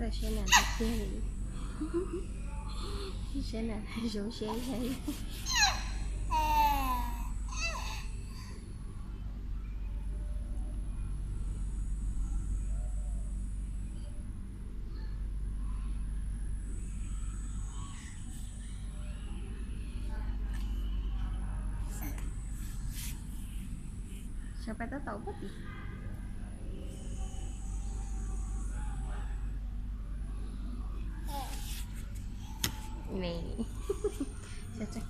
Saib na, tiag tiag li. Saib na, zoo siab ib yam li. Sawv pais tab tom pab tim. Nè. Sawv tsees.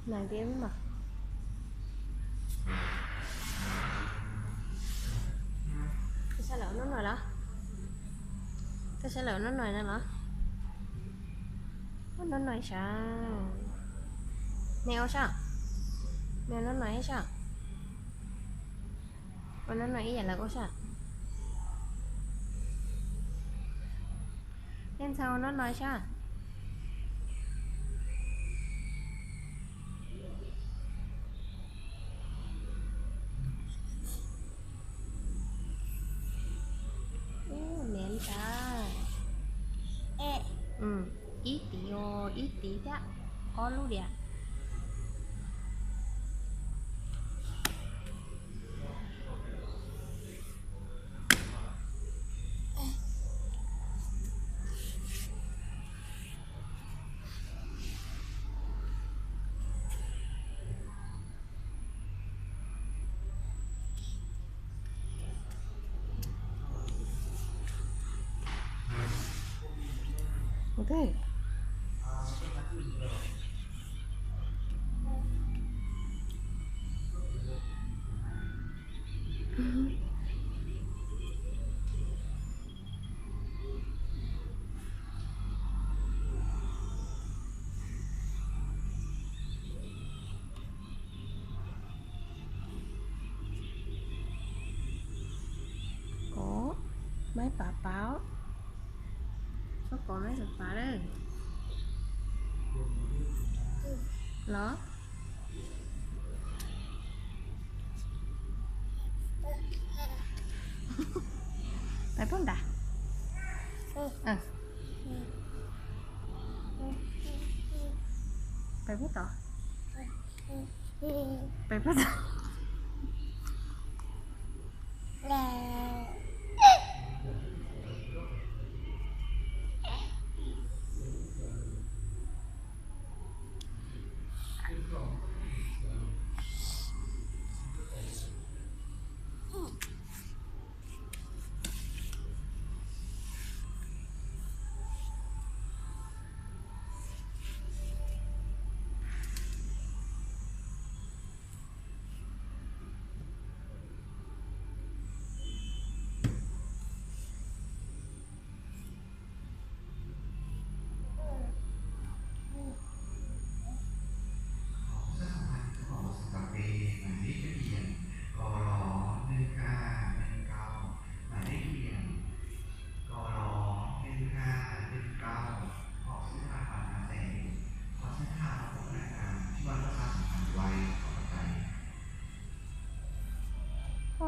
Nais tias mas, koj sab lawm noj no los? Koj sab lawm noj no no los? Ua noj no sab. Neb ua sab? Neb ua noj no ib sab? Ua noj no ib yam lawv ua sab. Neb ntxhais ua noj no sab. Ub, niam ntxawm. Ib tiv os, ib tiv thiab ob lub diam. Kov, maib pav pav. Koj kov maib pav pav lawm los? Pais puag nrad. Pais puag tod. Pais puag tod.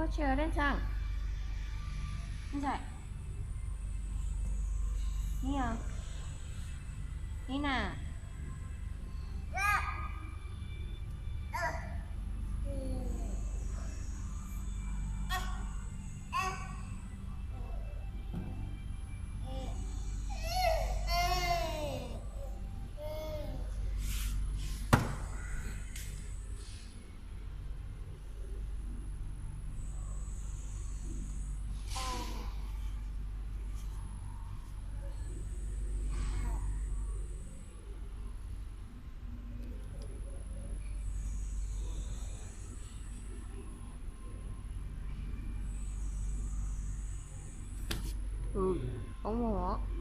Ntshai, ntshai. Ib, ib na. Poob mus.